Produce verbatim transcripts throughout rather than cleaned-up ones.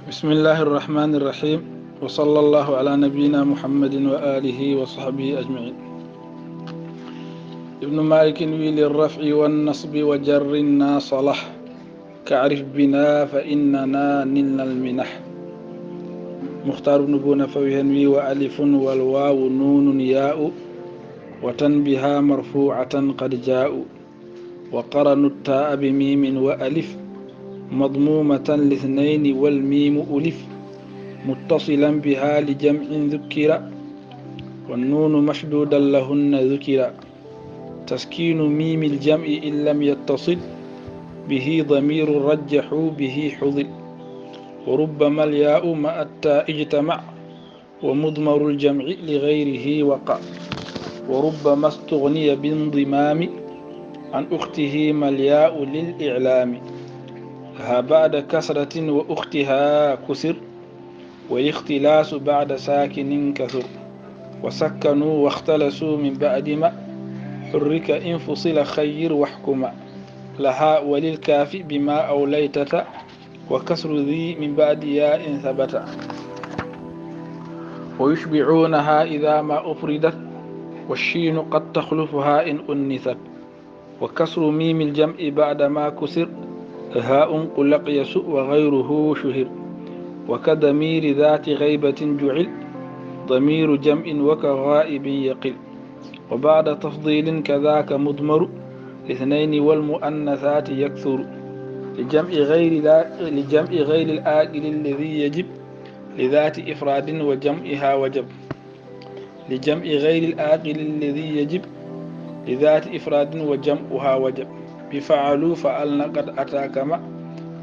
بسم الله الرحمن الرحيم. وصلى الله على نبينا محمد وآله وصحبه أجمعين. ابن مالك وي: للرفع والنصب وجر نا صلح، كاعرف بنا فإننا نلنا المنح. مختار بن بونة فوي هن وي: وألف والواو نون ياء، وتن بها مرفوعة قد جاء. وقرنوا التاء بميم وألف، مضمومة لاثنين والميم ألف، متصلا بها لجمع ذكر، والنون مشدودا لهن ذكر. تسكين ميم الجمع إن لم يتصل به ضمير رجحوا به حضل. وربما الياء مع التاء اجتمع، ومضمر الجمع لغيره وقع. وربما استغني بانضمام عن أختهما الياء للإعلام. ها بعد كسرة وأختها كسر، والاختلاس بعد ساكن كثر. وسكنوا واختلسوا من بعد ما حرك إن فصل خير واحكما. لها وللكاف بما أوليتة، وكسر ذي من بعد ياء ثبت. ويشبعونها إذا ما أفردت، والشين قد تخلفها إن أنثت. وكسر ميم الجمع بعد ما كسر، هاء قل اقيس وغيره شهر. وكضمير ذات غيبة جعل ضمير جمع وكغائب يقل. وبعد تفضيل كذاك مضمر لاثنين والمؤنثات يكثر. لجمع غير لا، لجمع غير العاقل الذي يجب لذات إفراد وجمعها وجب. لجمع غير العاقل الذي يجب لذات إفراد وجمعها وجب. بفعلوا فعلن قد أتى كما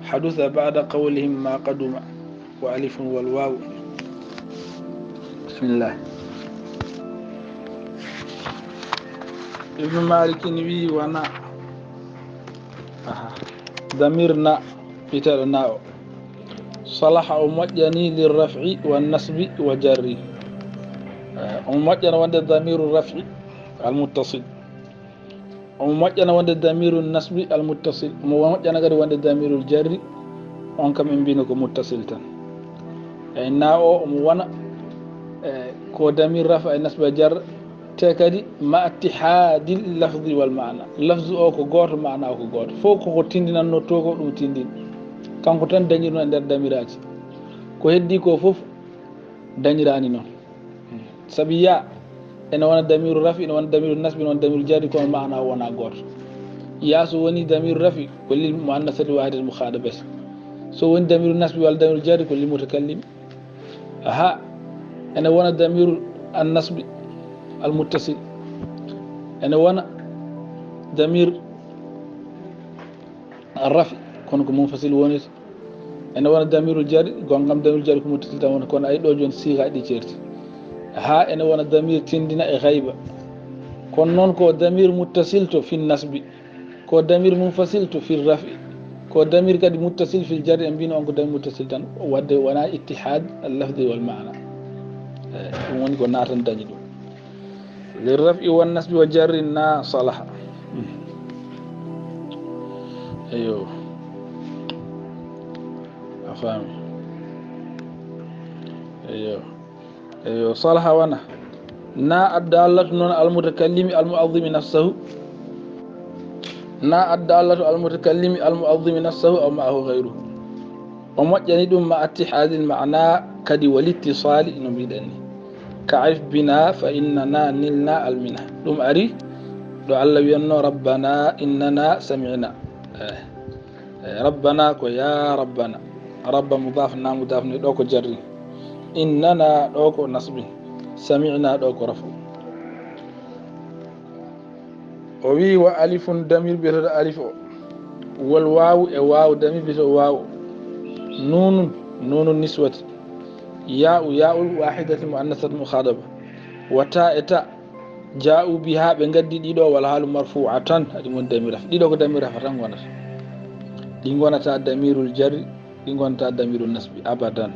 حدث بعد قولهم ما قدم. وألف والواو. بسم الله. ابن مالك وي: ونا. Aha. Damir na, biteɗo na o. صلح o moƴƴani للرفع والنصب وجر. Eh, o moƴƴana wonde ضمير الرفع المتصل. Omo moƴƴana wonde ضمير النصب المتصل. Omo moƴƴana kadi wonde ضمير الجر, on kam en mbino ko متصل tan. Eyi, na o omo wona, eh, ko ضمير رفع e نصب e جر, te kadi مع اتحاد اللفظ والمعنى. Lafzu o ko gooto, maana o ko gooto. Fof koko tindinanno to ko ɗum tindini. Kanko tan dañirno e nder damiraaji. Ko heddi ko fof dañiraani noon. Sabi ya ene wona ضمير رفع, ene wona ضمير نصب, ene wona ضمير جر, kono maana o wona gooto. Ya so woni ضمير رفع ko للمؤنثة الواحدة المخاطبة. So woni ضمير نصب walla ضمير جر ko للمتكلم. Aha, ene wona ضمير النصب المتصل, ene wona ضمير الرفع, kono ko منفصل wonata. Ene wona ضمير الجر, goonga ضمير الجر ko متصل tan woni, kono ay ɗo jooni siigaaji ɗi ceerti. Haa ene wona ضمير tindina e غيبة. Kono noon ko ضمير متصل to في النصب, ko ضمير منفصل to في الرفع, ko ضمير kadi متصل في الجر, en mbino on ko ضمير متصل tan, wadde wona اتحاد اللفظ والمعنى. Eh, ɗum woni ko naatan dañi ɗum. للرفع والنصب وجر نا صلح. Eyo. A faami? Eyo. Eyo, صلح wona. Na الدالة noon المتكلم المعظم نفسه. Na الدالة المتكلم المعظم نفسه أو معه غيره. O moƴƴani ɗum مع اتحاد المعنى kadi والاتصال no mbiɗen ni. كاعرف بنا فإننا نلنا المنح. Ɗum ari ɗo Allah wiyatno: ربنا إننا سمعنا. Eh, eh, ربنا ko يا ربنا. رب مضاف نا مضاف ni, ɗo ko jarri. إننا ɗo ko nasbi. سمعنا ɗo ko rafu. O wi: وألف damir biyeteeɗo alif o. والواو e waaw damir biyeteeɗo waaw o. نون نون النسوة. ياء ياء الواحدة المؤنثة المخاطبة. وتاء e ta. جاءوا بها ɓe ngaddi ɗiɗo والحال مرفوعة, haɗi woni damir raf. Ɗiɗo ko damir rafa tan ngonata. Ɗi ngonata damirul jarri, ɗi ngonata damirul nasbi abadan.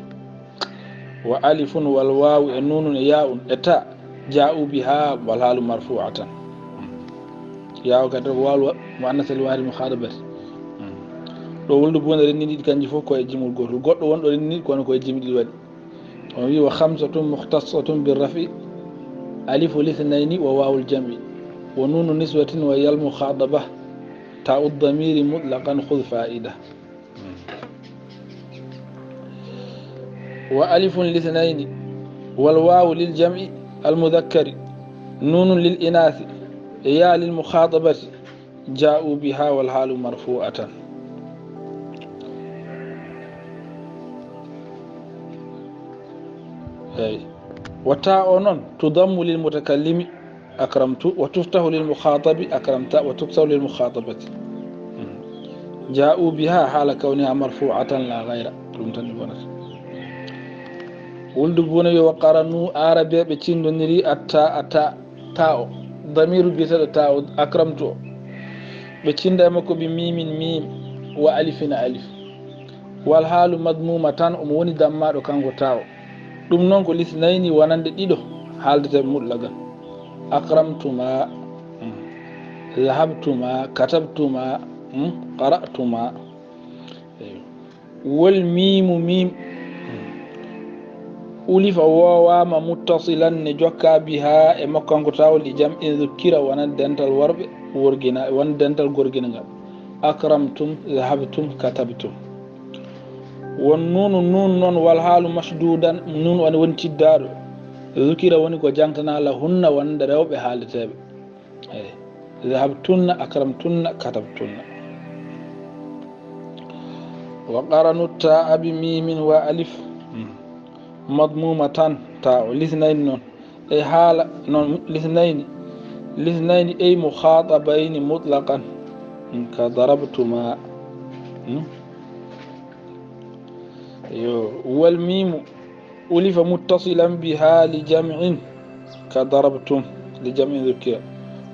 وألف والواو e nuunun e yaa'un e ta, جاءوا بها والحال مرفوعة. Yaaw kadi ko waaw muannas al wahid mukhadabati. Ɗo wuldu buuna renndini ɗi kanji fof ko e jimol gootol. Goɗɗo wonɗo renndini ɗi kono ko e jimi ɗiɗi waɗi. On wi: "Wa khamsatun mukhtassatun bir raf'i, alifu lithnayni wa wawul jam'i, wa nunu niswatin wa yal mukhadaba, ta'u dhamiri mutlaqan khudh fa'ida." Wa alifun lithnayni, wal wawu lil jam'i al mudhakkari, nunun lil inathi, ya lil mukhatabati, ja'u biha wal halu marfu'atan. Eyi. Wa ta'u noon, tudammu lil mutakallimi, akramtu, wa tuftahu lil mukhatabi, akramta, wa tuksaru lil mukhatabati. Ja'u biha hala kawniha marfu'atan la ghayra. Ɗum tan ɗi bonata. Wuldu buuna wi: "Wa qaranu, Aarabeeɓe cindoniri atta, atta, ta'u. Damiru biyeteeɗo ta'u, akramtu o. Ɓe cinda e makko bi mimin, mim, wa alifin, alif. Wal halu madmumatan, omo woni dammaaɗo kanko ta'u. Ɗum noon ko lithnayni wonande ɗiɗo haaldeteeɓe mutlaqan. Akramtuma, mm, dhahabtuma, katabtuma, mm, qara'tuma." Eyo. Wal mimu, mim. Ulifa wowama muttasilan ne jokka biha e makko kanko ta'u li jam'in dhukkira wonande dental worɓe worgina, wonande dental gorgina ngal. Akramtum, dhahabtum, katabtum. Won nunu, nun noon, wal halu mashdudan, nun woni, woni ciddaɗo. Dhukira woni ko jangtana lahunna wonande rewɓe haaldeteɓe. Eyi. Dhahabtunna, akramtunna, katabtunna. Wa qaranu ta'a bi mimin wa alif. Hmm. Madmumatan, ta'u, lithnayni noon. E haala noon, lithnayni. Lithnayni, ey mukhatabayni mutlaqan. Hmm, ka darabtuma. Hmm. Yo, wal mimu. Ulifa muttasilan biha li jam'in ka darabtum, li jam'in dhukira.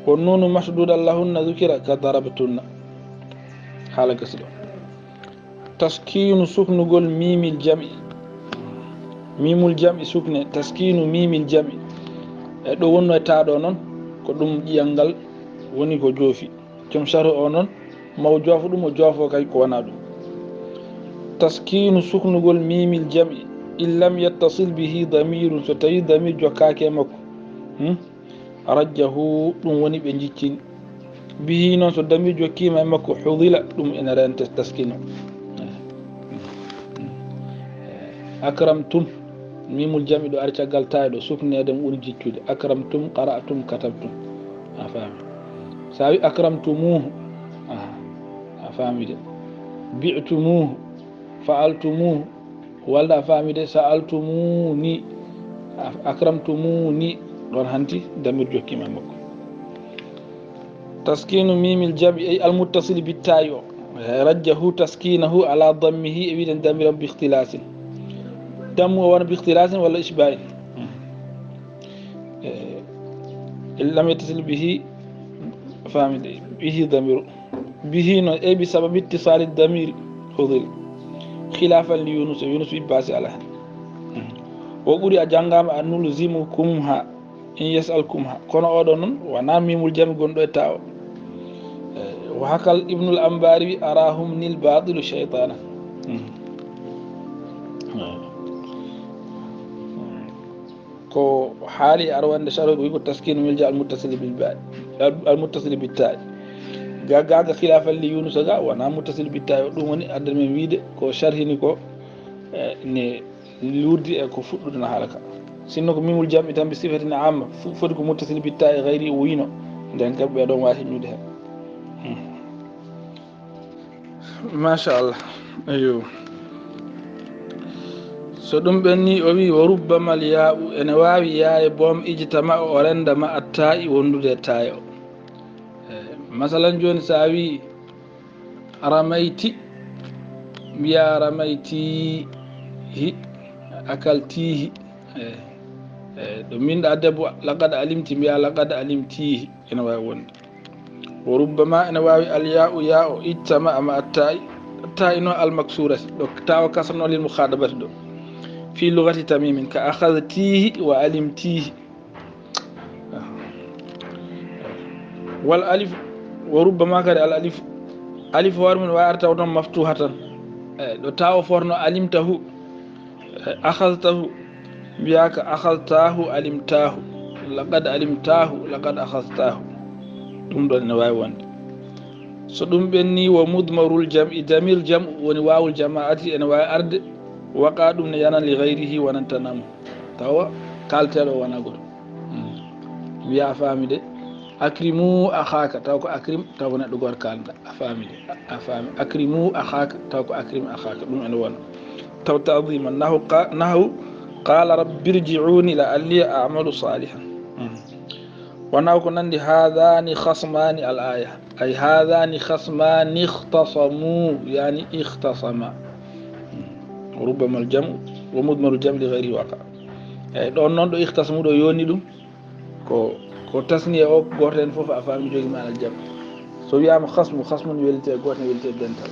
Wa nunu mashdudan lahunna dhukira ka darabtunna. Haala gasi ɗo. Taskinu, suknugol mimil jam'i. Mimul jam'i sukne, taskinu mimil jam'i. E ɗo wonno e taaɗo noon, ko ɗum ƴiyal ngal woni ko joofi. Joom sharhu o noon, ma o joofo ɗum, o joofo kay ko wona ɗum. Taskinu, suknugol mimil jam'i, in lam yattasil bihi damirun, so tawi damir jokkaaki e makko. Hmm? Rajjahu, ɗum woni ɓe jiccini. Bihi noon, so damir jokkiima e makko, hudila, ɗum ene rente taskinu. Akramtum, mimul jam'i ɗo ari caggal ta'i ɗo, sukneede mum ɓuri jiccude. Akramtum, qara'tum, katabtum. A faami? So a wi akramtumuhu, a, a faami de. Bi'tumuhu, fa'altumuhu, walla a faami de, sa'altumuni, a, akramtumuni, ɗon hanti damir jokkiima e makko. Taskinu mimil jam'i, ay almuttasil bitta'i o. Rajjahu taskinahu ala dammihi, e wiɗen damiram bi ikhtilasin. Dammu o wona bi ikhtilasin walla ishba'in. Eh, lam yattasil bihi, famide, bihi damiru. Bihi noon, ay bi sababi ittisali damiri, hudil. Khilafan li Yunus, Yunus wi basi ala hen. O ɓuri a jangama a nulzimukum ha. In yas'alkum ha. Kono oɗo noon, wona mimul jami gonɗo e ta'o. Eh, wa hakal Ibnul Ambari wi, arahum nil batilu shaytana. Hmm. Eh. Ko haali arwande sharhu wi ko taskinu milja al muttasil bil ba, al, al muttasil bit ta'i. Ga, ga, ga khilafan li Yunus ga, wona muttasil bit ta'i. Ɗum woni addan men wiide ko sharhini ko, eh, ne lurdi e ko fuɗɗude no haala ka. Sinno ko mimul jam'i tan bi sifatin amma, fu-, foti ko muttasil bitta'i gayri o wino. Nden kam ɓe ɗon waawi hiññude hen. Hmm. Machallah. Ayo. So ɗum ɓenni, o wi, wa rubbamal ya'u, ene waawi yaaye boom ijtama o renda ma atta'i wondude e tayo. Eh, masalan jooni so a wi, ramayti, mbiya ramaytihi, akaltihi. Eh, eh, ɗo min ɗa debbo, laqad alimti, mbiya laqad alimtihi. Ene waawi wonde. Wa rubbama ene waawi al ya'u, ya'u, ijtama ma atta'i. Atta'i noon al maksurati. Ɗo ta'o kasra noon lil mukhadabati ɗo. Fi lugati tamimin. Ka akhadtihi wa alimtihi. Wal alif, wa rubbama kadi al alif. Alif hoore mum waawi arde taw noon maftuha tan. E, ɗo taw o forno alimtahu, e, akhadtahu, mbiyaaka akhadtahu alimtahu, laqad alimtahu, laqad akhadtahu. Ɗum ɗon ene waawi wonde. So ɗum ɓenni, wa mudmarul jam'i, damir jam'u woni waawul jama'ati ene waawi arde, waqa ɗum ne yanan li ghayrihi wonantanamo. Tawa kalteɗo wona goto. Hmm. Wiya a faami de. Akrimu akhaka, taw ko akrim, taw ko neɗɗo goto kalda. A faami de. A faami. Akrimu akhaka, taw ko akrim akhaka. Ɗum ene wona. Taw ta'dhima. Nahu qa-, nahu qala rabbi irji'uni la'alli a'malu salihan. Hmm. Wona ko nandi hadhani khasmani al aya. Ay hadhani khasmani ikhtasamu, yani ikhtasama. Hmm. Rubbama al jam'u wa mudmaru al jam'i li ghayri waqa. Eyi, ɗon noon ɗo ikhtasamu ɗo yoni ɗum. Ko, ko tasniya o, gooto heen fof a faami jogi maana jam. So wiyaama khasmu, khasmu ne welti e gooto, ne welti e dental.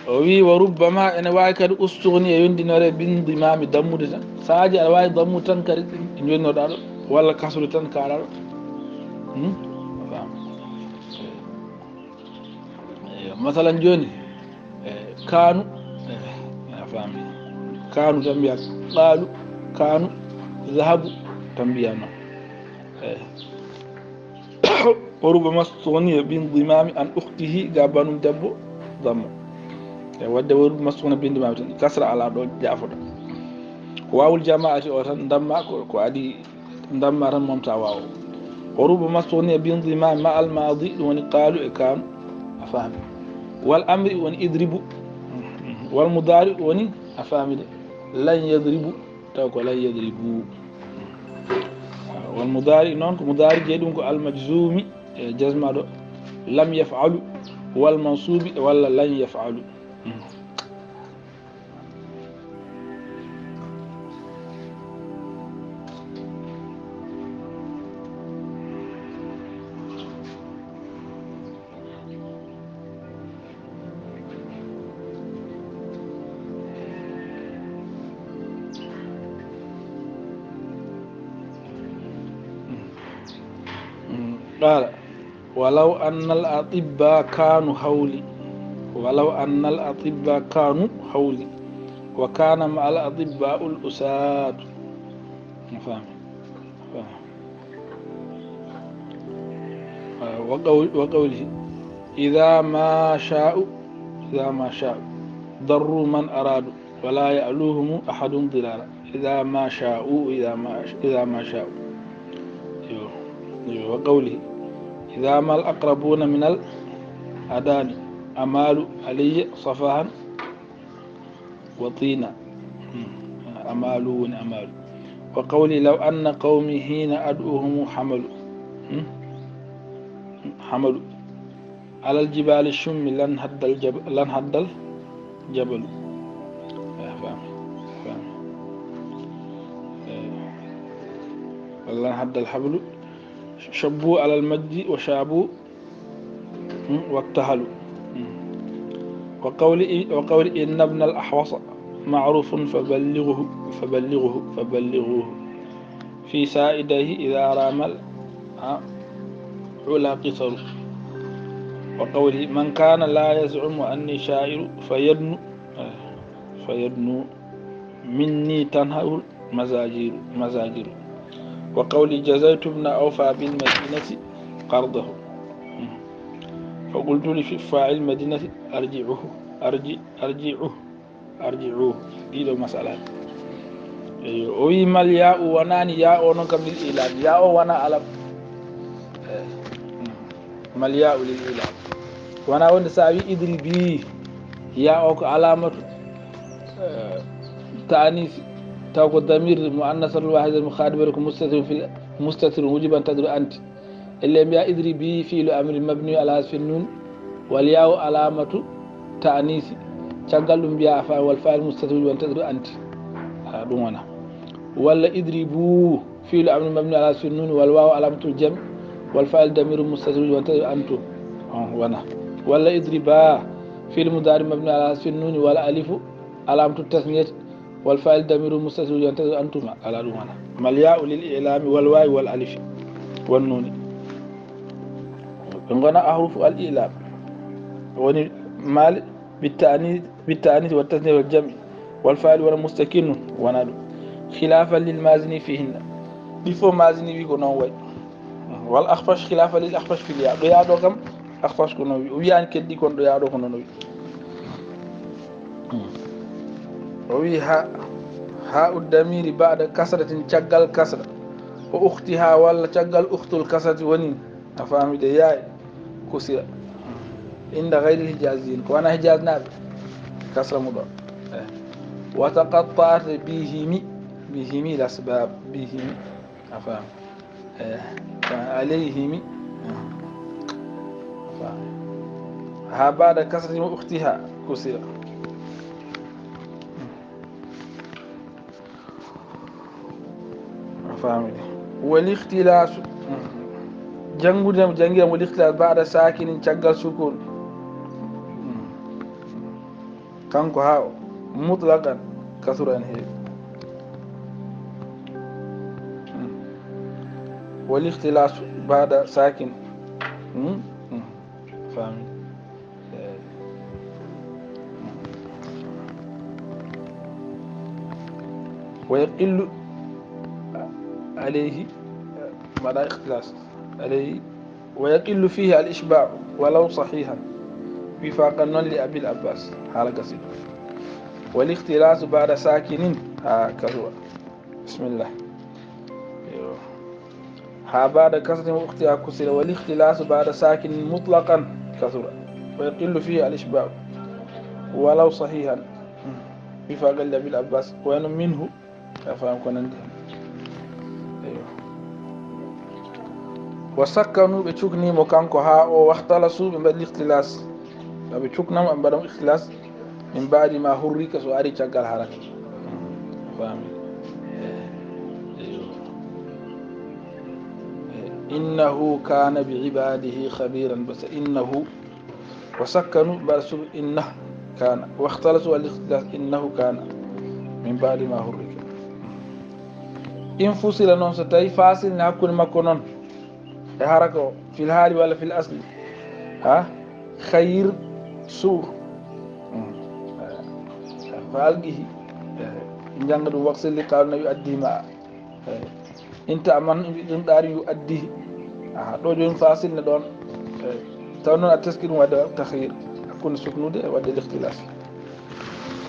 O wi, wa rubbama, ene waawi kadi ustughni e yondinoore bin dimami dammude tan. Sahaaji aɗa waawi dammude tan kadi jonnoɗaa ɗo, walla kasru tan kaalaɗo. Hmm? Faam. Eyo, masalan jooni, e, kaanu, e, a faami. Kaanu tan mbiya, qaalu, kaanu, zahabu tan mbiya noon. E. Wa rubbama stughniya bin dimami an ukhtihi ga banum debbo, damma. E, wadde wa rubbama stughniya bin dimami tan, kasra ala ɗo jaafoɗa. Waawul jama'ati o tan damma ko, ko adi damma tan momta waawo. Wa rubbama stughniya bin dimami ma al madi, ɗum woni qaalu e kaanu, a faami. Wal amri woni idribu. Wal mudari woni a faami de. Lan yadribu, taw ko lan yadribu. Wal mudari noon ko mudari je ɗum ko al majzumi e jazma ɗo. Lam yaf'alu wal mansubi walla lan yaf'alu. قال ولو أن الأطباء كانوا حولي، ولو أن الأطباء كانوا حولي، وكان مع الأطباء الأساة. فاهم؟ فاهم. وقول-، وقوله إذا ما شاءوا، إذا ما شاءوا ضروا من أرادوا. ولا يألوهم أحد ضرارا. إذا ما شاءوا، إذا ما، إذا ما شاءوا. Yo. Yo. وقوله إذا ما الأقربون من الأداني أمالوا علي صفاها وطينا. Hmm. أمالوا woni أمالوا. وقوله لو أن قومي حين أدعوهم حملوا. Hmm. حملوا. على الجبال الشم لانهد الجب-، لانهد الجبل. Eh, faami, faami. Eh, لانهد الحبل. شبوا على المجد وشابوا، hmm, واكتحلوا. Hmm. وقول، وقول إن ابن الأحوص معروف فبلغه، فبلغه، فبلغوه. في سائديه إذا رام العلا قصر. وقوله من كان لا يزعم أني شاعر فيدنو، فيدنو مني تنحه المزاجر، مزاجر. وقوله جزيت ابن أوفى بالمدينة قرضه. فقلت لفعال المدينة أرجعه، أرجع، أرجعه. Arji'u, ɗiɗo masalaji. Eyo, o wi mal ya'u wonani ya o noon kam lil ilami. Ya o wona alam. Eh, hmm. Mal ya'u lil ilami. Wona wonde sa wi idribi, ya o ko alamatu, eh, ta'anisi. Taw ko damir mu'annasatul wahidal mukhadibatu ko mustatirun fil, mustatirun wujuban taqdiru anti. Elle mbiya idribi fi'lu amrin mabni ala hasfi nun wal yawu alamatu ta'nisi. Caggal ɗum mbiya a fa'i wal fa'il mustatir wonta ɗo anti. A ɗum wona. Walla idribu fi'lu amrin mabni ala hasfi nun wal wawu alamatul jam wal fa'il damiru mustatir wonta ɗo antum. On wona. Walla idriba fi'lu mudari mabni ala hasfi nun wal alifu alamatu tasniyati. Wal fa'il damiru mustatir yantazir antuma, ala ɗum wona. Mal ya'u lil ilami wal wawi wal alifi wan nuni. Ɓe ngona ahrufu al ilab. Woni mal bitta'anis, bitta'anis wa tasniya wal jam'i. Wal fa'il wona mustakinnun, wona ɗum. Khilafan lil mazini fihinna. Ɗi fof mazini wi ko noon wayi. Wal akhfash khilafan lil akhfash fil ya. Ɗo yaa ɗo kam, akhfash ko noon wi. O wiyaani keddi kon ɗo yaa ɗo ko noon o wi. O wi ha, ha uddamiri ba'da kasratin, caggal kasra. O ukhtiha walla caggal ukhtul kasrati woni. A faami de yaay kusira. Inda ghayril hijaziyin, ko wona hijaz naaɓe. Kasra mu ɗon. Eh. Wa taqatta'at bihimi, bihimi lasbab, bihimi. A faami. Eh. Alayhimi. A faami. Ha ba'da kasrati wa ukhtiha kusira. A faami de. Wal ikhtilasu. Janngude mo janngiram wal ikhtilas ba'da sakinin caggal sukun. Kanko ha o mutlaqan kasura en heewi. Wal ikhtilasu ba'da sakin. Faami. Wa yaqillu alayhi, mbaɗa ikhtilas alayhi, wa yaqillu fihi al ishba'u walaw sahihan, wifaqan noon li abil abbas, haala gasi. Wal ikhtilasu ba'da sakinin, ha kasura. Bismillah. Yo. Ha ba'da kasratin wa ukhtiha kusira, wal ikhtilasu ba'da sakinin mutlaqan kasura. Wa yaqillu fihi al ishba'u. Walaw sahihan. Wifaqan li abil abbas. Wayno minhu. A faam ko nandi hen. Eyyo. Wa sakkanu, ɓe cuknimo kanko ha o, wahtalasu, ɓe mbaɗi ikhtilas. Ɓe cuknamo, ɓe mbaɗamo ikhtilas. Min ba'di ma hurrika, so ari caggal haraka. Faami. Eyyo. Innahu kana bi ibadihi khabiran basira. Innahu. Wa sakkanu, mbaɗa sukun inna kana. Wakhtalasu al ikhtilas innahu kana. Min ba'di ma hurrika. In fusila noon, so tawi fasil ne hakkunde makko noon. E haraka o, fil hali walla fil asli. Ha? Khayr su. Fa alqihi. Jannga ɗum waksil li qaalu nawi addi ma. In ta'man, ɗum ɗaari yu addi. Aha, ɗo jooni fasil ne ɗon. Taw noon a taski ɗum wadde takhir. Hakkunde suknude e wadde ikhtilas.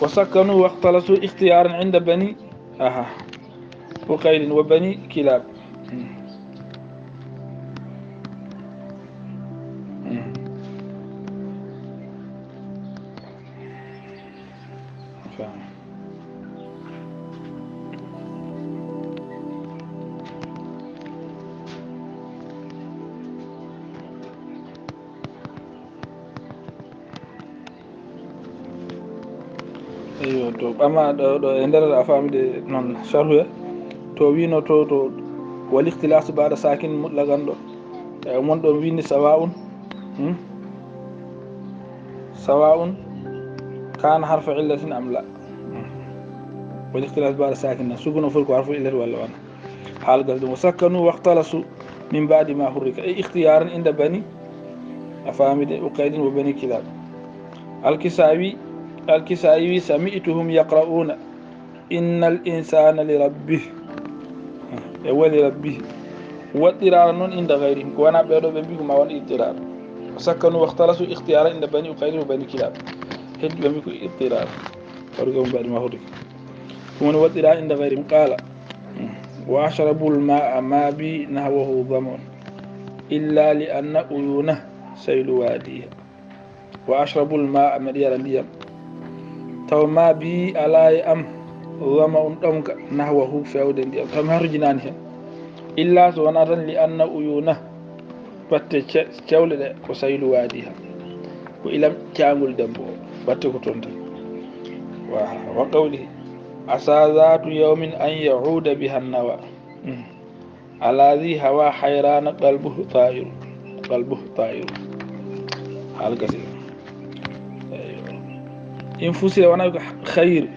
Wa sakkanu wakhtalasu ikhtiyaran inda bani. Aha. Uqaylin wa bani Kilab. Eyyo, to ɓama ɗo, ɗo e nder a faami de noon sharhu he, to wino to, to wal ikhtilas ba'da sakin mutlaqan ɗo. E mon ɗon windi sawa'un, hmm? Sawa'un kana harfa illatin am la. Hmm. Wal ikhtilas ba'da sakin, sukun o foti ko harfu illatin walla wona. Haala gas ɗum, wa sakkanu wakhtalasu min ba'di ma hurrika. E ikhtiyaran inda bani, a faami de, Uqaylin wa bani Kilab. Al-Kisawi, Al-Kisawi wi, sami'tuhum yaqra'una, innal insana li rabbih. E wali rabbih. Waɗɗiraara noon inda ghayrihim. Ko wona ɓeeɗo ɓe mbi ko ma won ittiraara. Wa sakkanu wakhtalasu ikhtiyaran inda bani Uqaylin wa bani Kilab. Heddi ɓe mbi ko ittiraara. Waɗugo min ba'di ma hurrika. Ɗum woni waɗɗira inda ghayrihim. Qala, wa ashrabul ma'a ma bi nahwahu dhama'un, illa li anna uyuna saylu wadiha. Wa ashrabul ma'a, mbeɗa yara ndiyam. Taw ma bi ala e am dhama'un ɗomka nahwahu fewde ndiyam. Taw mi harujinaani hen. Illa so wonaa tan li anna uyuna batte ce-, cewle ɗe ko saylu wadiha. Ko ilam caangol debbo o, batte ko toon tan. Wa, wa qawlihi, asa zatu yawmin an ya'uda biha nawa. Mm. Alladhi hawa hayrana qalbuhu ta'iru. Qalbuhu ta'iru. Haala gasi. Eyyo. In fusila wona ko khayr.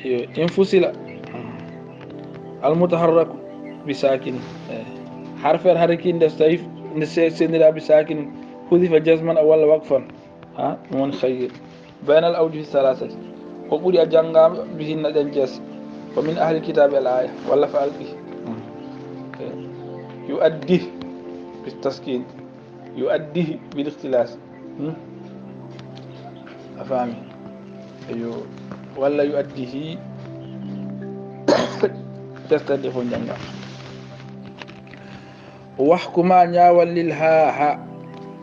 Eyyo, in fusila. Al mutaharraku bi sakin. Eh. Harfeere haraki nde so tawi nde se-, sendira bi sakin, hudifa jazman aw walla waqfan. Ha, ɗum woni khayyir. Baynal awjuhi salasati. Ko ɓuri a janngaama bihinna ɗen jees. Ko min ahli kitaabi al aya. Walla fa alqi. Hmm. Eh, yu addi bi taskin. Yu addihi bil ikhtilas. Hmm? A faami? Eyo. Walla yu addihi. Testande fof njannga. Wahkuma ñaawal lil ha, ha,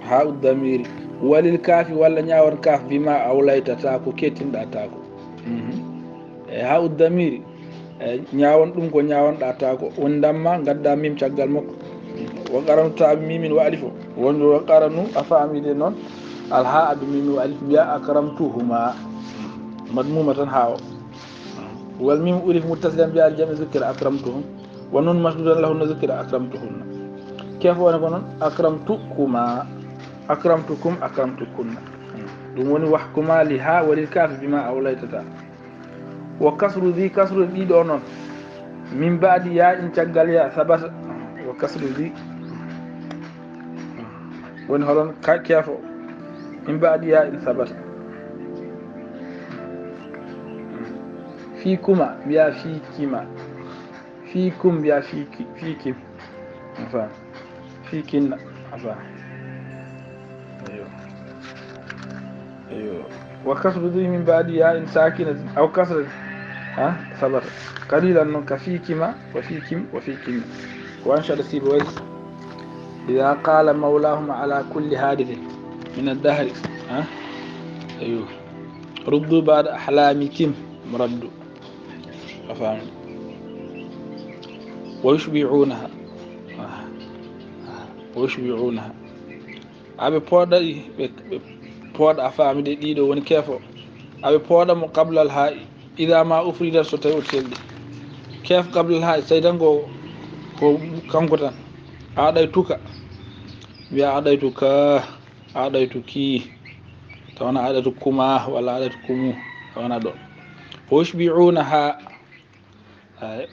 ha uddamiri. Walil kaafi walla ñaawal kaaf bima awlayta ta ko kettinɗa ta ko. Mhm. E ha uddamiri. E ñaawon ɗum ko ñaawonɗa ta ko. Woni ndamma ngadda mim caggal makko. Wa qaranu ta bi mimin wa alifo. Wonjo wa qaranu a faamide noon. Al ha abi mimin wa alif mbiya akramtuhuma. Madmuma tan ha o. Wal mim ulif muttasilan bi al jami zukira akramtuhum. Wa nun masdudan lahunna zukira akramtuhunna. Kef woni ko noon akramtukuma, akramtukum, akramtukunna. Ɗum woni wahkuma li ha walil kafi bima awlaytata. Wa kasru di kasru ɗiɗo noon. Min baadi ya in caggal ya sabata. Wa kasru di woni holon ka-, kefo. Min baadi ya in sabata. Fi kuma, mbiya fi kima. Fi kum, mbiya fi ki-, fi kim. Afa. Fi kinna. Afa. Eyo. Eyo. Wa kasru di min baadi ya in sakinatin aw kasratin. Ha? Sabata. Qalilan noon ka fi kima, wa fi kim, wa fi kinna. Wa anshada Sibawayh. Idha qala mawlahum ala kulli hadithin min ad-dahri. Ha? Eyo. Ruddu ba'da ahlamikum raddu. A faami? Wa yushbi'unaha. Ah, ah, wa yushbi'unaha. Aɓe pooɗa ɗi, ɓe, ɓe pooɗa, a faami de, ɗiɗo woni kefo. Aɓe pooɗa mo qablal ha'i. Idha ma ufridat so tawi o telɗi. Kef qablal ha'i, so tawi tan ko, ko kanko tan. Aɗay tuka. Wiya aɗay tuka. Aɗaytu kii, tawana aɗaytu kuma, walla aɗaytu kumu, tawana ɗo. Wa yushbi'unaha, ay,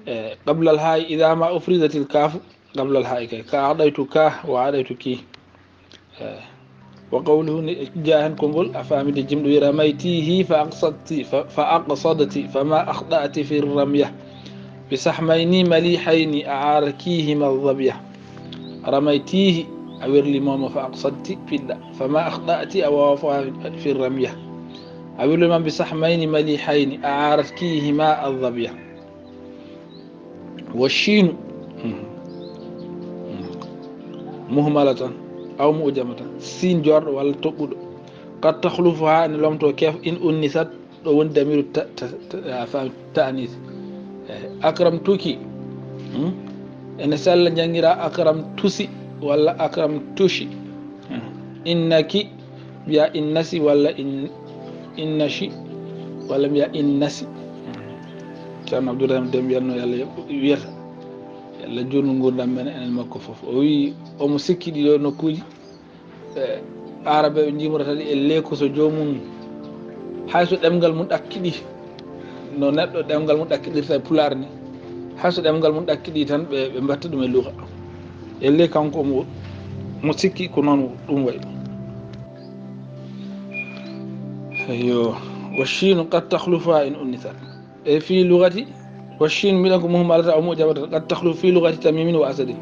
e, qabla al ha'i, idha ma ufridatil kafu, qabla al ha'i kay. Ka aɗaytu ka, wa aɗaytu kii. E, wa qawluhu, ne jaa hen konngol, a faami de jimɗo wi, ramaytihi fa aqsadti, fa, fa aqsadti, fa ma akhda'ti fi ramya. Bi sahmayni malihayni a arakihima dhabya. Ramaytihi, a werlimo mo fa aqsadti, piɗɗa. Fa ma akhda'ti, a wawa fa fi ramya. A werlimo bi sahmayni malihayni a aratkihima adhabya. Wa shinu. Mhm. Mhm. Muhmalatan aw mu'jamatan. Sin jorɗo walla toɓɓuɗo. Qad takhlufu ha ne lomto kef in unnisat. Ɗo woni damiru ta-, ta-, ta-, a faami, ta'anis. Eh, akramtuki. Hmm? Ene sella janngira akramtusi walla akramtushi. Hmm. Innaki, mbiya innasi walla in-, innashi, walla mbiya innasi. Hmm. Ceerno Abdourahim Dem wiyatno, Yalla yoɓ-, wiyata. Yalla juutnu nguurndam men enen makko fof. O wi omo sikki ɗiɗo nokkuuji. E, Aarabeeɓe njimrata ɗi e leeku so joomum, hay so ɗemngal mum ɗakkiɗi, no neɗɗo ɗemngal mum ɗakkiɗirta e Pulaar ni, hay so ɗemngal mum ɗakkiɗi tan, ɓe, ɓe mbatta ɗum e luga. E le kanko mo, mo sikki ko noon ɗum wayi. Eyyo, wa shiinu qad takhlufuha in unnisat. E fi lugati, wa shin miɗen ko muhmalata aw mu'jamata, qad takhlu fi lugati tamimin wa asadin.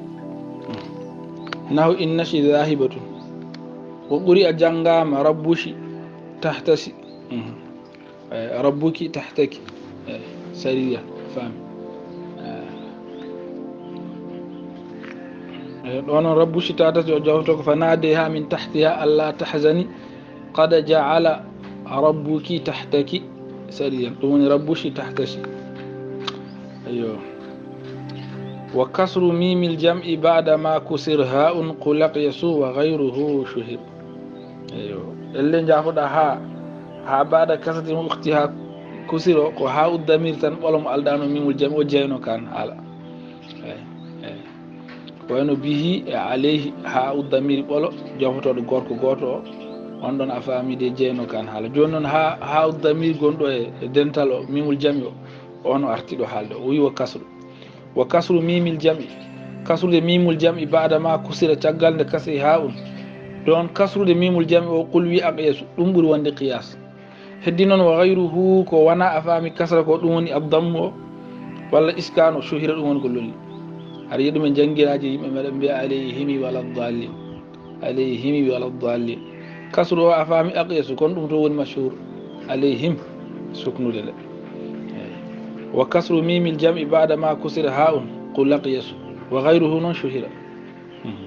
Nahu innashi dhahibatun. Wa quri'a, janngaama, rabbushi tahtasi. Mhm. Eh, rabbuki tahtaki. Eh, sariya, faami. Eh. Eh, ɗo noon rabbushi tahtasi o jawto ko fa nadayha min tahtiha alla tahzani. Qad ja'ala rabbuki tahtaki sariyan. Ɗum woni rabbushi tahtasi. Eyyo. Wa kasru mimil jam'i ba'da ma kusir ha'un qulaq yasu wa ghayruhu shuhir. Eyyo. Elle njaafoɗa ha, ha ba'da kasrati ukhtiha kusiro ko ha uddamir tan ɓolo mo alɗano mimul jam'i o jeyno kan haala. Eyyo. Eyyo. Wayno bihi e alayhi, ha uddamiri ɓolo, jofotooɗo gorko gooto o, on ɗon a faami de jeyno kan haala. Jooni noon ha, ha uddamiri gonɗo e, e dental o, mimul jam'i o, on o arti ɗo haalde o. O wi wa kasru. Wa kasru mimil jam'i. Kasrude mimul jam'i ba'da ma kusira, caggal nde kasri ha'un. Ɗon kasrude mimul jam'i o, qul wi aqyasu, ɗum ɓuri wonde qiyas. Heddi noon wa ghayruhu, ko wona a faami kasra ko, ɗum woni addammu o, walla iskanu, shuhira, ɗum woni ko lolli. Aɗa yiya ɗum e janngiraaji, yimɓe meɗen mbiya alayhimi wala dallin. Alayhimi wala dallin. Kasru o a faami aqyasu, kono ɗum to woni mashhur. Alayhim, suknude nde. Eyi. Wa kasru mimil jam'i ba'da ma kusira ha'un, qul aqyasu. Wa ghayruhu noon shuhira. Mhm.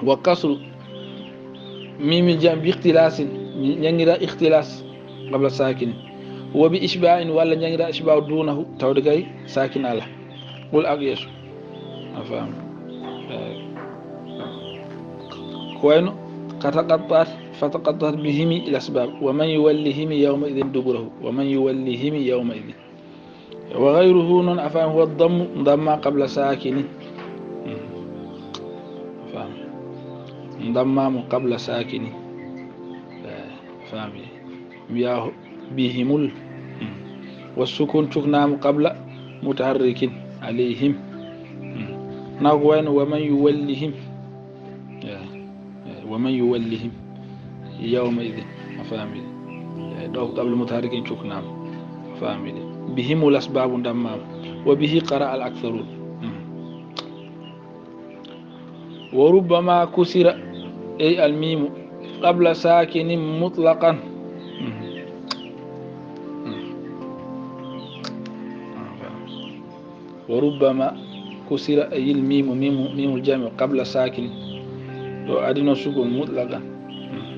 Wa kasru mimil jam'i bi ikhtilasin, janngirɗa ikhtilas qabla sakin. Wa bi ishba'in, walla janngirɗa ishba'u dunahu, tawde kay sakin ala. Qul aqyasu. A faami? Eyi. Ko wayno, ka taqatta'at, fa taqatta'at bihimi al asbab. Wa man yuwallihimi yawma idhin duburahu. Wa man yuwallihimi yawma idhin. Wa ghayruhu noon a faami, huwa dammu, damma qabla sakini. Hmm. A faami? Damma mo qabla sakini. Eyi, a faami? Mbiya bihimul. Hmm. Wa sukun cuknaamu qabla mutaharrikin, alayhim. Hmm. Na ko wayno wa man yuwallihim. Eyi. Eyi, wa man yuwallihim yawma idhin. A faami? Eyi, ɗo ko qabla mutaharrikin cuknaama. A faami? Bihimul asbabu dammaama. Wa bihi qara'a al aktharun. Hmm. Wa rubbama kusira, ey al mimu, qabla sakinin mutlaqan. Mhm. Mhm. Wa rubbama kusira, ey al mimu, mimu, mimul jam'i qabla sakin. Ɗo adino sukun mutlaqan. Mhm.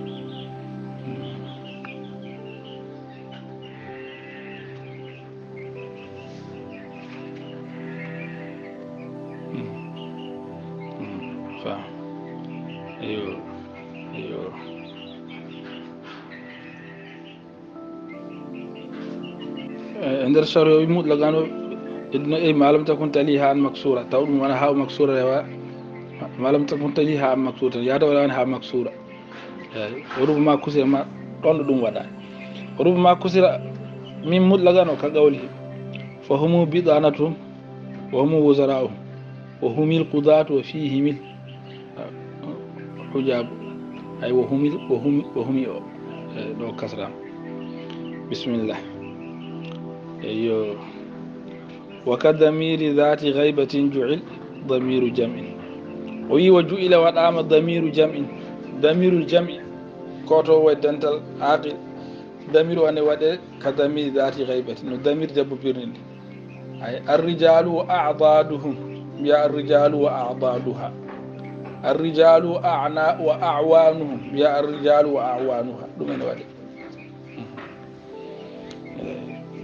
Fa. Eyo. Eyo. E nder sariya o wi mutlaqan o, eduna e ma lam takun tali ha'an maksura, taw ɗum wona ha'u maksura rewa, ma lam takun tali ha'an maksura tan, yaata wala wona ha'an maksura. Eyi, wa rubbama kusira ma, ɗon ɗo ɗum waɗa. Wa rubbama kusira min mutlaqan o ka qawlihi, fa humu bitanatuhum, wa humu wuzara'uhum, wa humil qudatu, wa fihimil hujabu. Ay, wa humil, wa humi, wa humi o. Eyi, ɗo kasra. Bismillah. Eyo. Wa ka damiri dhati ghaibatin ju'il damiru jam'in. O wi wa ju'ila waɗama damiru jam'in. Damirul jam'i. Koto wo e dental aqil. Damiru ane waɗe ka damiri dhati ghaibatin. No damir debbo birnindi. Ay, arrijalu wa a'daduhum. Mbiya arrijalu wa a'daduha. Arrijalu wa a'na-, wa a'wanuhum. Mbiya arrijalu wa a'wanuha. Ɗum ene waɗe.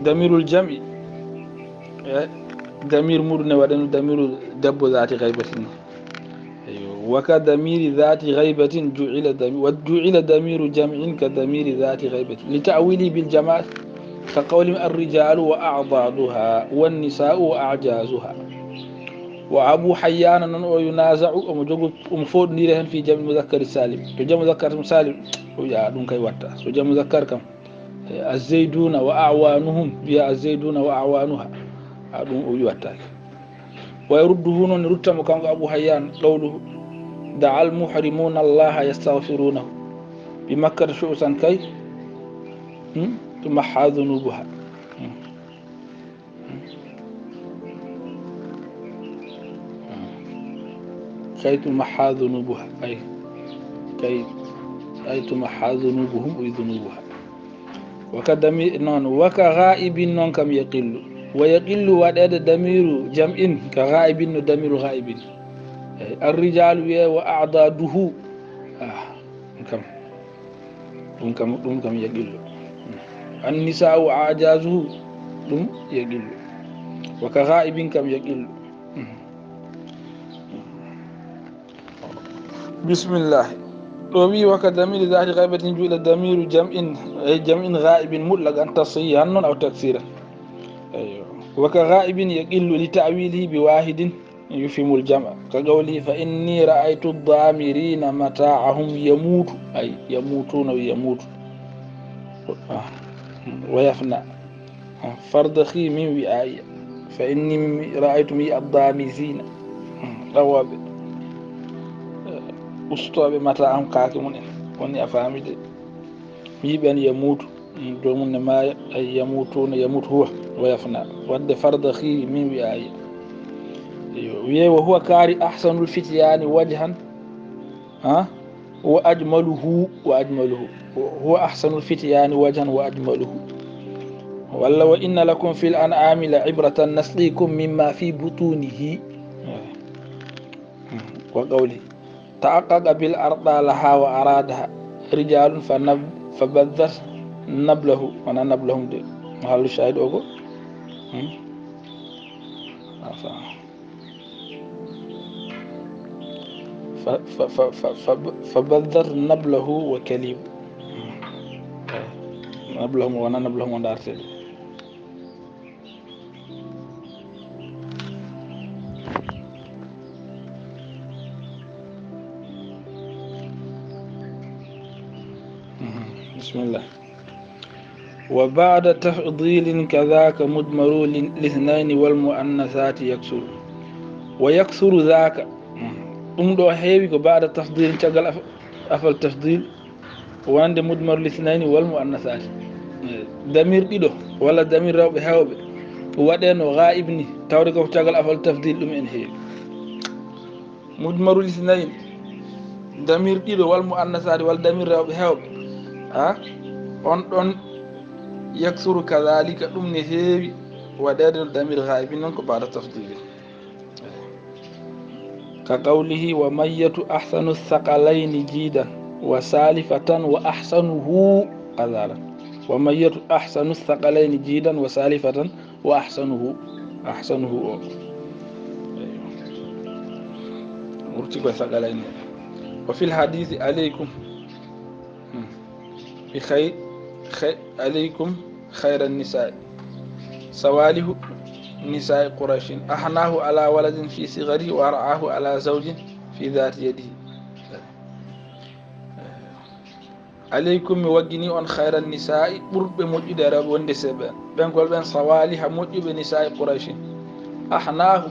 Damirul jam'i, e, damir muɗum ne waɗano damiru debbo zati ghaibatin. Eyo, wa ka damiri zati ghaibatin ju'ila dami-, wa ju'ila damiru jam'in ka damiri zati ghaibatin. Li ta'wili bil jama'a ka qawlihim ar-rijalu wa a'daduha, wan nisa'u wa a'jazuha. Wa Abu Hayyana non o yunaza'u, omo jogo, omo foɗodire hen fi jam'i muzakkari salim. To jam'i muzakkar salim, o wiya ɗum kay watta. So jam'i muzakkar kam, e, az-zayduna wa a'wanuhum, wiya az-zayduna wa a'wanuha. A ɗum o wi wattaake. Wa yarudduhu, noon rutta mo kanko Abu Hayyan, qawluhu, da'a al-muhrimuna Allaha yastaghfirunahu. Bi Makkata shu'usan kay, hmm? Tumahha dhunubuha. Hmm. Kay tumahha dhunubuha, ay, kay, ay tumahha dhunubuhum, uy dhunubuha. Wa ka dami-, noon, wa ka ghaibin noon kam yaqillu. Wa yaqillu waɗeede damiru jam'in, ka ghaibin no damiru ghaibin. Ay, ar-rijalu wiye wa a'daduhu. Ah, kam. Ɗum kam, ɗum kam yaqillu. An-nisa'u a'jazuhu, ɗum yaqillu. Wa ka ghaibin kam yaqillu. Bismillah. Ɗo wi wa ka damiri zati ghaibatin ju'ila damiru jam'in, ay jam'in ghaibin mutlaqan tashihan non aw taksira. Aywa. Wa ka ghaibin yaqillu li ta'wilihi bi wahidin. Yufhimul jam'a. Ka qawlihi, fa inni ra'aytu ad-damirina mata'ahum yamutu. Ay, yamutuna, yamutu. Ah, wa yafna. Ah, fardakhi min wi'aiya. Fa inni ra'aytu, mi yi'i, addaamisiina, ɗawooɓe, eh, ustooɓe mata am kaake mum en. Woni a faami de. Mi yi'i ɓen yamuutu, mm, joomum ne maaya, ay yamuutuuna, yamuutu huwa, wa yafna. Wadde farda xii min wi'aayi. Yo, wi'e wa huwa kaari ahsanul fityaani wajhan, ha? Wa ajmaluhu, wa ajmaluhu. Huwa ahsanul fityaani wajhan wa ajmaluhu. Walla wa inna lakum fil an'aami la ibratan nasqikum mimma fi butunihi. Wa qawli ta'aqqaqa bil arda laha wa aradaha rijalun fa nab-, fa bazzat nablahu. Wana nablahum de. Mahallu shahid ogo. Hmm? Afa. Fa, fa, fa, fa, fa, fa bazzat nablahu wa kalib. Nablahu mo, wana nablahu mo ndartede. Mhm. Bismillah. Wa ba'da tafdilin kadhaka mudmaru lin-, lithnaini wal mu'annathati yaksuru. Wa yaksuru dhaka. Ɗum ɗo heewi ko ba'da tafdilin, caggal af-, afal tafdil, wonande mudmaru lithnaini wal mu'annathati. Eh, damir ɗiɗo walla damir rewɓe heewɓe waɗeeno ghaib ni, tawde ko caggal afal tafdil ɗum en heewi. Mudmarul isnayn, damir ɗiɗo, wal mu'annasaati, wal damir rewɓe heewɓe, a, on ɗon, yaksuru kadhalika, ɗum ne heewi waɗeede no damir ghaibin noon ko ba'da tafdili. Ka qawlihi, wa mayyatu ahsanu thaqalayni jiidan wa salifatan wa ahsanuhu azalan. Wa mayyatu ahsanu thaqalayni jiidan wa salifatan wa ahsanuhu, ahsanuhu o. Eyyo. Wurti koye saqalayni. Wa fil hadisi alaykum. Hmm. Bi khay-, khay-, alaykum khayran nisa'i. Sawalihu nisa'i Qurayshin. Ahnahu ala waladin fi sigharihi wa ar'ahu ala zawjin fi dhati yadihi. Aleykum, mi waggini on khayran nisa'i, ɓurɓe moƴƴude e rewɓe wonde seeɓe. Ɓen ko ɓen sawaliha moƴƴuɓe nisa'i Qurayshin. Ahnahu,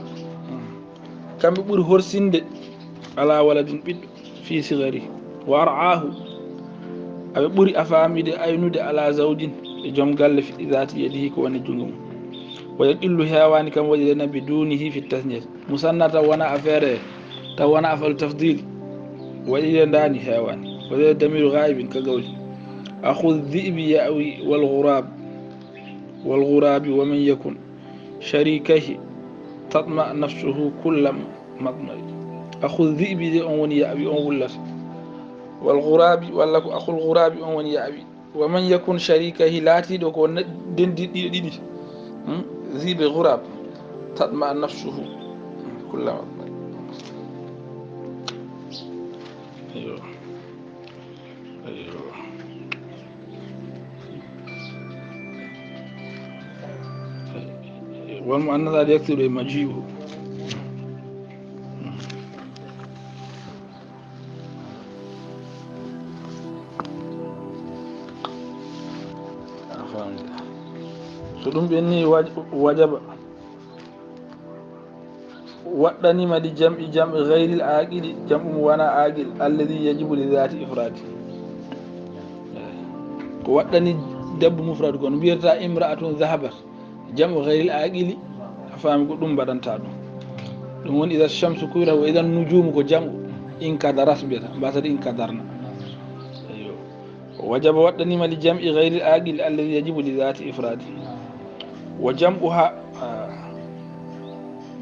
kamɓe ɓuri horsinde ala waladin ɓiɗɗo, fi sigari. Wa ar'ahu, aɓe ɓuri a faamide aynude ala zawjin e joom galle fi dhati yadihi ko woni junngo mum. Wa yaqillu heewani kam waɗirena bi dunihi fi tasniyati. Musanna taw wona affaire, taw wona afal tafdil. Waɗi e ndani heewani. Waɗi e damiru ghaibin ka gawli. Akhu dhi'bi ya'wi wal ghurab. Wal ghurabi wa man yakun sharikayhi tatma nafsuhu kulla matma'i. Akhu dhi'bi de on woni ya'wi, on wullata. Wal ghurabi, walla ko akhul ghurabi on woni ya'wi. Wa man yakun sharikayhi, laatiiɗo ko ne-, denndi ɗiɗo ɗiɗi. Hmm? Dhi'bi ghurab. Tatma nafsuhu. Hmm, kullama. Ayyo. Ayyo. Wal mu'annasati yaksuru e maji'u. A faamii. So ɗum ɓenni waj-, wajaba. Waɗɗanima li jam'i, jam'i ghayril aqili, jam'u mo wona aqil, alladhi yajibu li dhati ifradi. Ko waɗɗani debbo mufrad ko no mbiyata imra'atun dhahabat. Jam'u ghayril aqili, a faami ko ɗum mbaɗanta ɗum. Ɗum woni idha shamsu kuwirat wa idha nujumu ko jam'u, inkadarat mbiyata, mbasata inkadarna. Ayyo. Wajaba waɗɗanima li jam'i ghayril aqili alladhi yajibu li dhati ifradi. Wa jam'uha, ah,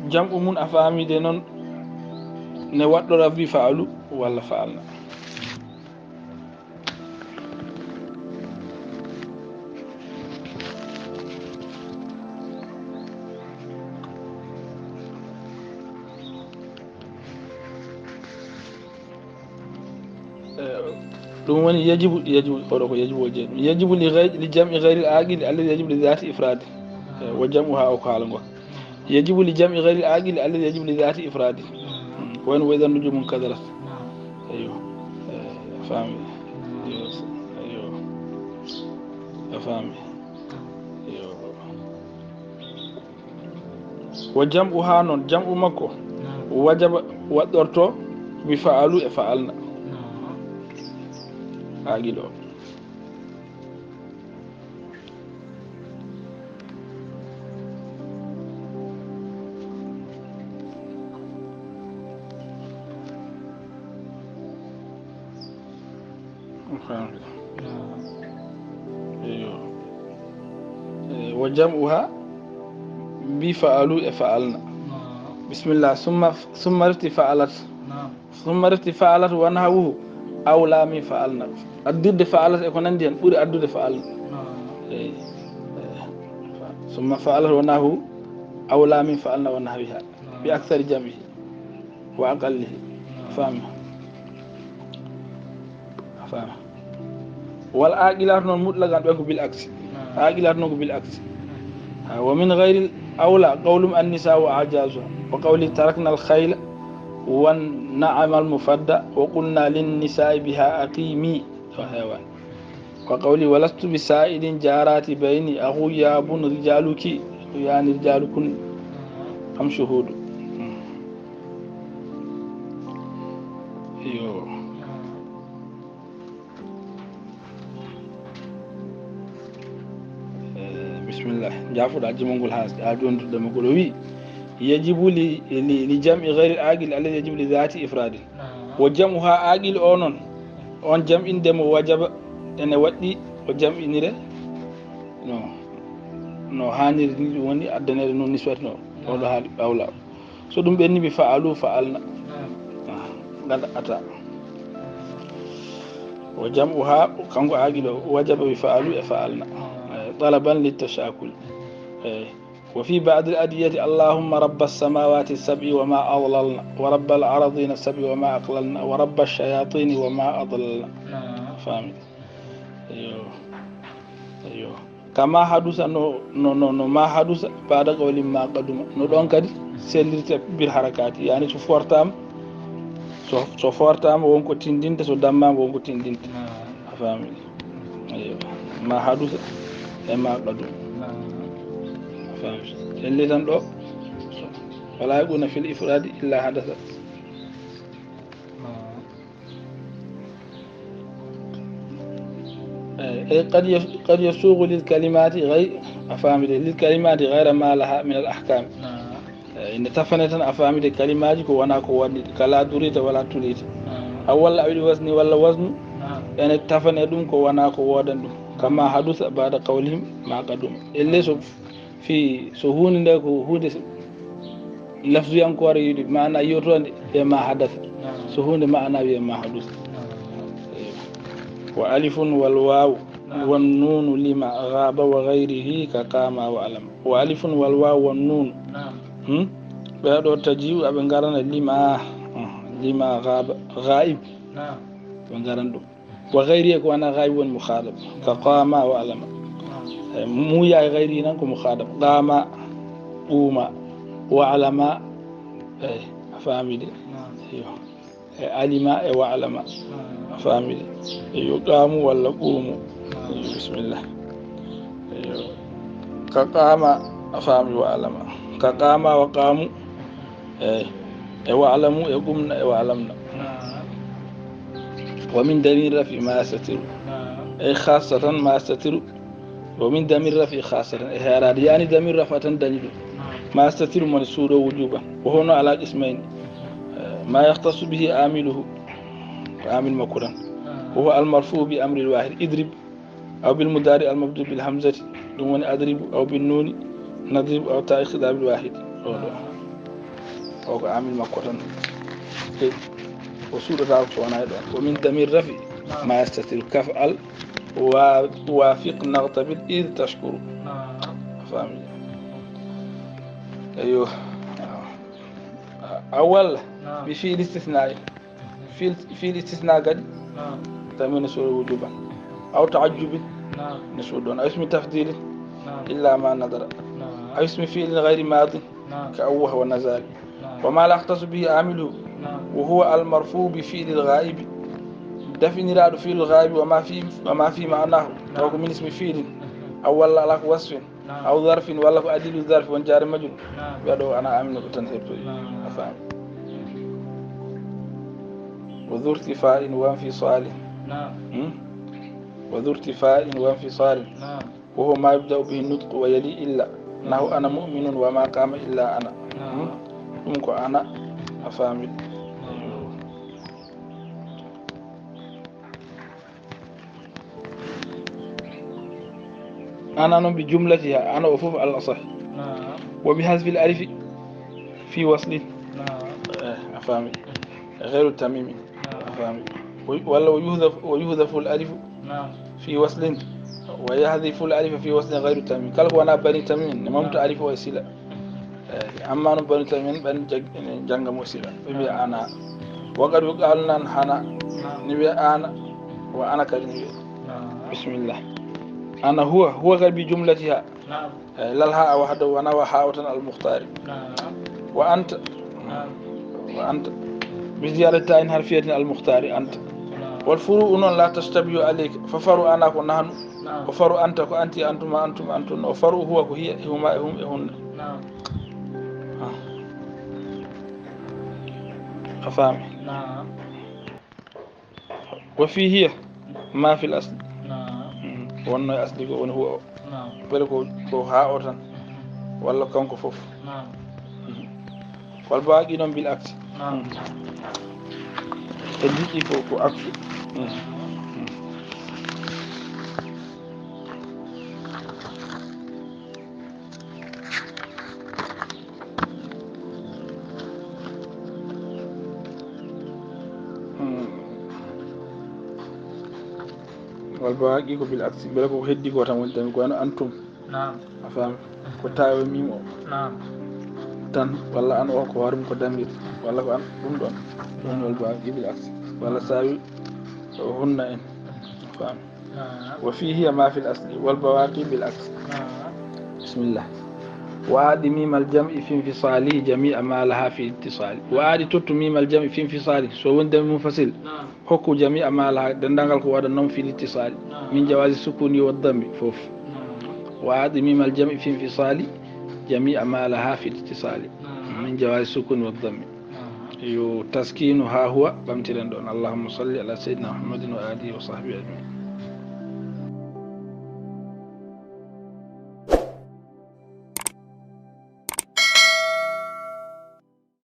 jam'u mun a faami de noon ne waɗɗora bi fa'alu walla fa'alna. Eh, ɗum woni yajibu, yajibu, oɗo ko yajibu o jeeɗi. Yajibu li ghayri, li jam'i ghayril aqili alladhi yajibu li dhati ifradi. Eh, wa jam'uha o ko haala ngo. Yajibu li jam'i ghayril aqili alladhi yajibu li dhati ifradi. Hmm, ko woni wa idha nujumu inkadarat. Ayyo. Eh, a faami. Ayyo. Ayyo. A faami. Ayyo. Wa jam'uha noon, jam'u makko, wajaba, waɗɗorto, bi fa'alu e fa'alna. Aagil o. Eyo. Eh, wa jam'uha bi fa'alu e fa'alna. Bismillah. Summa, summa rifti fa'alat. Summa rifti fa'alat wa nahwuhu awla min fa'alna. Addirde fa'alat e ko nandi hen ɓuri addude fa'alna. Eyi. Summa fa'alat wa nahwuhu awla min fa'alna wa nahwiha. Bi akthari jam'ihi wa aqallihi. Fami. Fami. Wal aqilat noon mutlaqan ɓen ko bil aksi. Aqilat noon ko bil aksi. Ha, wa min ghayril awla qawlum an nisa wa ajazuha. Wa qawli tarakna al khayla wan na'ama al mufadda wa qulna lin nisa'i biha aqimi. Wa hewan. Wa qawli walastu bi sa'ilin jarati bayni akhuya bun rijaluki, yani rijalukun am shuhudu. Yo. Eh, bismillah. Jaafuɗa jimol ngol ha, ha jondude mo ko ɗo wi. Yajibu li, li, li jam'i ghayril aqil alladhi yajibu li dhati ifradin. Wo jam'u ha aqil o noon. On jam'inde mo wajaba ene waɗɗi o jam'inire no, no haaniri ni ɗum woni addanede noon niswati no. Oɗo haali awla. So ɗum ɓenni mi fa'alu fa'alna. Ah, gada ata. Wa jam'uha, kanko aqil o, wajaba bi fa'alu e fa'alna. Eh, talaban lit tashakul. Eh, wa fi ba'dil adiyati, Allahumma rabbas samawati sab'i wa ma adlalna, wa rabbal aradina sab'i wa ma aqlalna, wa rabbash shayatini wa ma adlalna. Fami? Eyo. Eyo. Kama hadusa no, no, no, no ma hadusa ba'da qawli ma qaduma. No ɗon kadi sellirte bil harakati. Yani so fortama, so, so fortama wonko tindinte, so dammama wonko tindinte. A fami? Eyo. Ma hadusa e ma qaduma. A fami? Elle tan ɗo. Wala yaquna fil ifradi illa hadasa. Eh, eh, qad yas-, qad yasuqu lil kalimati ghayr, a fami de, lil kalimati ghayra ma laha min al ahkam. Eh, ina tafane tan a fami de kalimaji ko wona ko waɗi, kala durita wala tulita. Aw walla awil wasni walla wasnu, ene tafane ɗum ko wona ko wodan ɗum. Kama hadusa ba'da qawlihim ma qaduma. Elle so fi, so hunde nde ko hunde lafzuyankoore yiɗi maana yewtoonde e ma hadasa. So hunde maana wiye ma hadusa. Wa alifun wal waw wan nunu lima ghaba wa ghayrihi ka qama wa alam. Wa alifun wal waw wan nun. Hmm? Ɓe ɗo tajiu aɓe ngarana lima, hmm, lima ghaba, ghaib. Ɓe ngaran ɗum. Wa ghayri ko wana ghayb woni mukhadab. Ka qama wa alama. Eh, muya e ghayri nan ko mukhadab. Qama, quma, wa alama. Eh, a famide. Yo. E alima e wa alama. A famide. Yo qamu walla qumu. Yo, bismillah. Yo. Ka qama a fami wa alama. Ka qama wa qamu. Eyi. E wa'lamu, e qumna, e wa'lamna. Naam. Wa min damir rafi ma yastatiru. Naam. E khassatan ma yastatiru. Wa min damir rafi khassatan. E heraade. Yani damir rafa tan dañi ɗum. Naam. Ma yastatiru mo ne suuɗo wujuban. Wa hono ala qismayni. Eh, ma yakhtassu bihi amiluhu. Ko amil makko tan. Naam. Wa huwa al marfu bi amril wahid. Idrib. أو بالمضارع المبدوء بالهمزة، ɗum woni adribu, أو بالنون نضرب، أو تاء الخطاب الواحد. Ɗo, ɗo. O ko amil makko tan. Hey. O suuɗata ko so wonaa e ɗon. ومن ضمير الرفع ما يستتر كافعل ووافق نغتبط إذ تشكر. Naam. A faami? Aywa. Awwal. Naam. بفعل استثناء. Fiil, fiil istisna kadi. Naam. Tammi ne suuɗa wujuban. Aw ta'ajjubin. Naam. Ne suuɗa ɗon. Aw ismi tafdilin. Naam. Illa ma nadara. Naam. Aw ismi fiilin ghayri madin. Naam. Ka awwaha wa nazali. Naam. Wa ma la yakhtassu bihi amiluhu. Naam. Wa huwa al marfu bi fiilil ghaibi. Dafiniraaɗo fiilul ghaibi wa ma fi, wa ma fi ma'nahu. Naam. Taw ko min ismi fiilin. Mhm. Aw walla ala ko wasfin. Naam. Aw zarfin, walla ko adilu zarfi, won jaare majjum. Naam. Wiya ɗo ana amin ko tan heɓtoyi. Naam. A faami. Wa zurtifa'in wa infisali. Naam. Hmm? Wa zurtifa'in wa infisali. Naam. Wa huwa ma yubda'u bihi nutqu wa yali illa. Nahu ana mu'minun wa ma qama illa ana. Naam. Hmm? Ɗum ko ana. A faami. Naam. Ana noon bi jumlatiha, ana o fof al asah. Naam. Wa bi hasfil alifi fi waslin. Naam. Eh, a faami. Ghayru tamimin. Naam. A faami. Wa-, walla wa yuhdaf-, wa yuhdaful alifu. Naam. Fi waslin. Wa yahdiful alifa fi waslin ghayru tamimin. Kala ko wona bani tamimin, ne mamta. Naam. Alifu o e sila. Eyi, amma noon bani tamimin ɓen jag-, ene jannga mo sila. Ɓe mbiya ana. Wa qad yuqalu nan hana. Naam. Ne wiya ana. Wa ana kadi ne wiya. Naam. Bismillah. Ana huwa, huwa kadi bi jumlatiha. Naam. Eyi, lal ha a wahda, wona wa ha o tan al muhtari. Naam. Wa anta. Naam. Wa anta. Bi ziyadati ta'in harfiyatin al muhtari anta. Naam. Wal furu'u noon la tashtabihu alayka. Fa faru ana ko nahnu. Naam. Wa faru anta ko anti, antuma, antum, antun. Wa faru huwa ko hiya, e huma, e hum, e hunna. Naam. Ah. A faami? Naam. Wa fi hiya ma fil asli. Naam. Mm. Wonno e asli ko woni huwa o. Naam. Beele ko, ko ha o tan. Mhm. Walla kanko fof. Naam. Mm. Wal baaqi noon bil aksi. Naam. Mm. E liƴƴi ko, ko aksu. Mm. Mm. Hmm. Wal baaqi ko bil aksi. Mbele ko heddi ko tan woni tan, ko wano antum. Naam. A faami? Ko tawe mim o. Naam. Tan, walla an o ko hoore mum ko damir. Walla ko an ɗum ɗon. Ɗum wal baaqi bil aksi. Walla sawi hunna en. A faami? Naam. Wa fi hiya ma fil asli wal bawaqi bil aks. Naam. Bismillah. Wa a'di mimal jam'i fi infisali jami'a ma laha fi ittisali. Wa a'di tottu mimal jam'i fi infisali. So woni dami munfasil. Naam. Hokku jami'a ma laha denndaangal ko waɗa noon fi ittisali. Naam. Min jawazi sukuni wa dammi fof. Naam. Wa a'di mimal jam'i fi infisali jami'a ma laha fi ittisali. Naam. Min jawazi sukuni wa dammi. Naam. Yo taskinu ha huwa ɓamtiren ɗon. Allahumma salli ala sayyidina Muhammadin wa alihi wa sahbihi ajma'in.